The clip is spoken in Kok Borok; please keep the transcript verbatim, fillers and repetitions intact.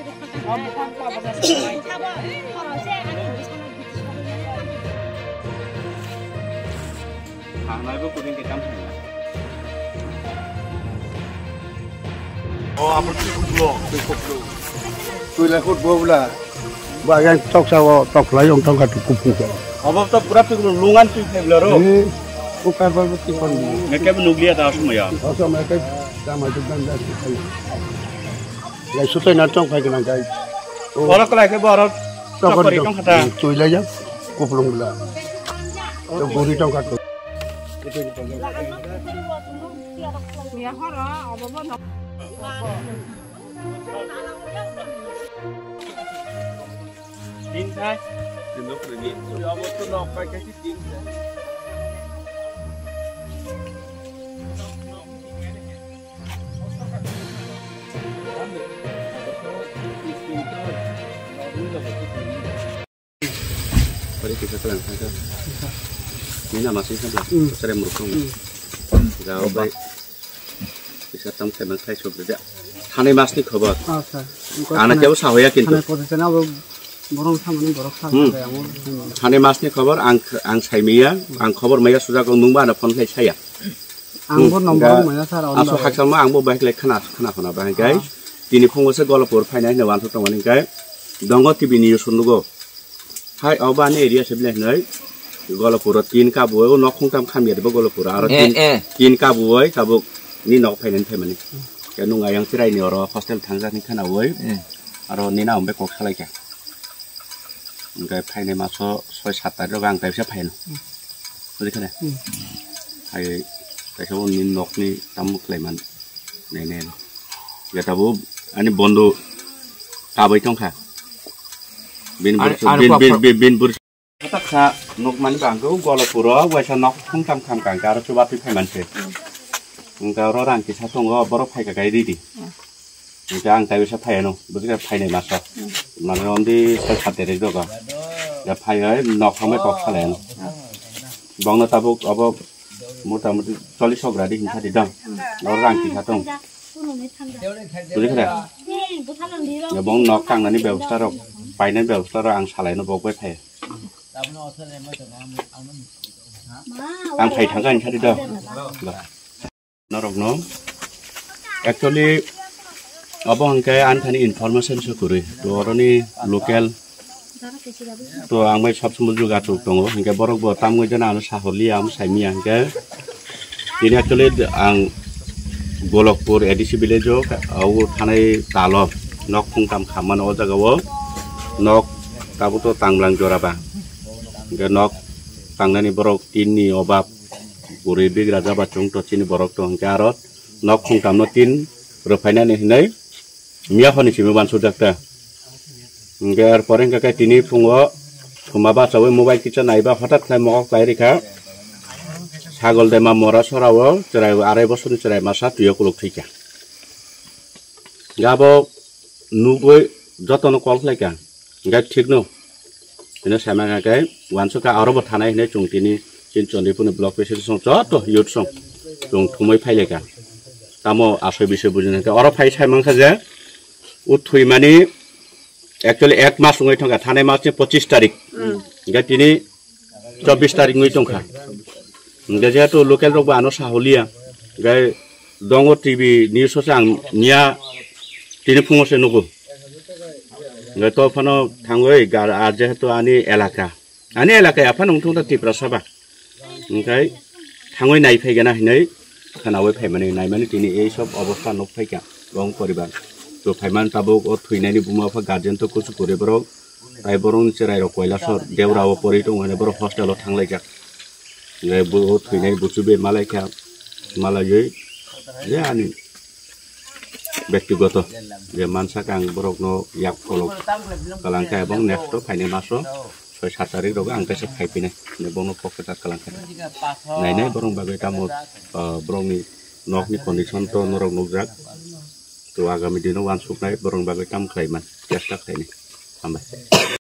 Hanai bo kuding ke tam thangya. O, abo twi khuklo, twi khuklo. Twi lai khut bo bla. Ba yang tok sa o, tok lai ong tong ka tu kupu ko. Abo to pura twi khuklo, lungan twi khuklo ro. Eh, o kar ba ti kon. Neke bo nukliya ta asumaya. Asumaya ke dama dukdan da. Lai sutai na tong phai gwnang kai. Borok kwlai khe borok chokori tong khata. Twi lai ya, kuplung bla. To guri tong kha to. Tin thai. Tin thai. Abo to nok pai khe tin thai. Pari kisa kalang kisa. Nina masih kan lah. Sere murkong. Jauh baik. Bisa tam saya bang saya sudah. Thani masni khobor. Acha. Ana kebo sahoya kintu. Thani kota sana abo borok samani borok sa. Hmm. Thani masni khobor ang ang saimiya, ang khobor maya sujak nungba ana phone khai saya. Ang bo number maya sar. Aso haksalma ang bo baik lai khana khana khana baik gai. Tini phungo se Golopur phainai hwnwi uansuk tongmani hwnkhe Dongo T V ni news nugo. Hai obo ani area se bini hinwi Golopuro tin kabui o nok khungtam khamya bo Golopuro aro tin tin kabui tabuk ni nok phainani phaimani. Ke nung ayang chirai ni oro hostel thangjak ni khana oi aro nina ombe kok salai kha. Hingke phainai maso soi sat tarikh o ang kaisa phaino. Bujikha ne? Phai kaisa bo nini nokni tamo khlaiman nai nai. Jeta bo ani bondo kabai tongkha. Bin bur bin bin bin bur. Kha nokmani bangko Golopuro waisa nok thongtham kham kangka aro chubatwi phaimanse. Hingke oro rang kisa tongo borok phaika kai ridi. Hingke ang tai bisa phai ano, bujikha phainai masa. Mane ondi soi sat tarikh doga. Ya phai hai nok thangbai kok salai ano. Bongno tabuk obo mota moti chollish sok radi hinsa di dong. Oro rang kisa tong. Bujikha da? Ya bong nok tangnani bebosta rok, painani bebosta rok ang salai ano bok bai phai. Ang phai thangka hinsa di dong. Norokno actually obo hwnkhe ani thani information se kwrwi, to oroni local to ang bai sab somoi jogajog tongo, hwnkhe borok bo tamwi jana ano sahorliya, amo saimiya hwnkhe tini actually ang Golokpur A D C village o, o thanai talo nok phungtam khammano o jaga o nok tabuk to tanglang jora ba, hwnkhe nok tangnani borok tin ni obab. Bwrwi bigra jaba chwng to chini borok to hwnkhe aro nok khungtamno tin rwphainani hinwi miya hwnwi simi uansukjak ta. Hwnkhe er pore hwnkhe khe tini phungo thuma bachaui mobile kisa naiba hothat khlai mokol khlai rikha. Sagol dema mora sorao chwrai arai bosorni chwrai masa twiyo kuluk thwikha. Hwnkhe abo nugwi jotono call khlaikha. Hwnkhe thikno hino saimang khe uansukha aro bo thanai hinwi chwng tini chini Chondipurni block president song joto youth song chwng thumwi phailaikha. Tamo asoi bisoi bujina khe oro phai saimangkha je o thwimani actually ek mas wngwi thangkha, thanai masni pochis tarik. Hwnkhe tini chobbish tarik wngwi tongkha. Hwnkhe jehetu local rokbo ano saholiya, hwnkhe Dongo T V news o se ang miya tini phungo se nugo. Hwnkhe to phano thangwi gar-, a jehetu ani elaka, ani elaka ya phano wngthung ta Tiprasa ba. Hwnkhe thangwi nai phaigana hinwi khwnawi phaimani, naimani tini ei sob obostha nuk phaikha bong poribar. To phaimani tabuk o thwinani buma pha guardian to kuchuk kwrwi borok. Tai borokni chwrairok koilasor Deurao pori tongo hwnwi borok hostel o thanglaijak. Hwnkhe bo thwinai buchubwi malaikha, malaiwi je ani bektigoto je mansak ang borokno yak kolok kwlangkha ebong next o phainai maso soi sat tarik rogo ang kaisa phaiphinai hwnwi bono kok kwchak kwlangkha. Nainai borokni bagwi tamo, ah, borokni nokni condition to norok nukjak. To agami dino uansuknai borokni bagwi tamo khlaiman chesta khlainai. Hambai.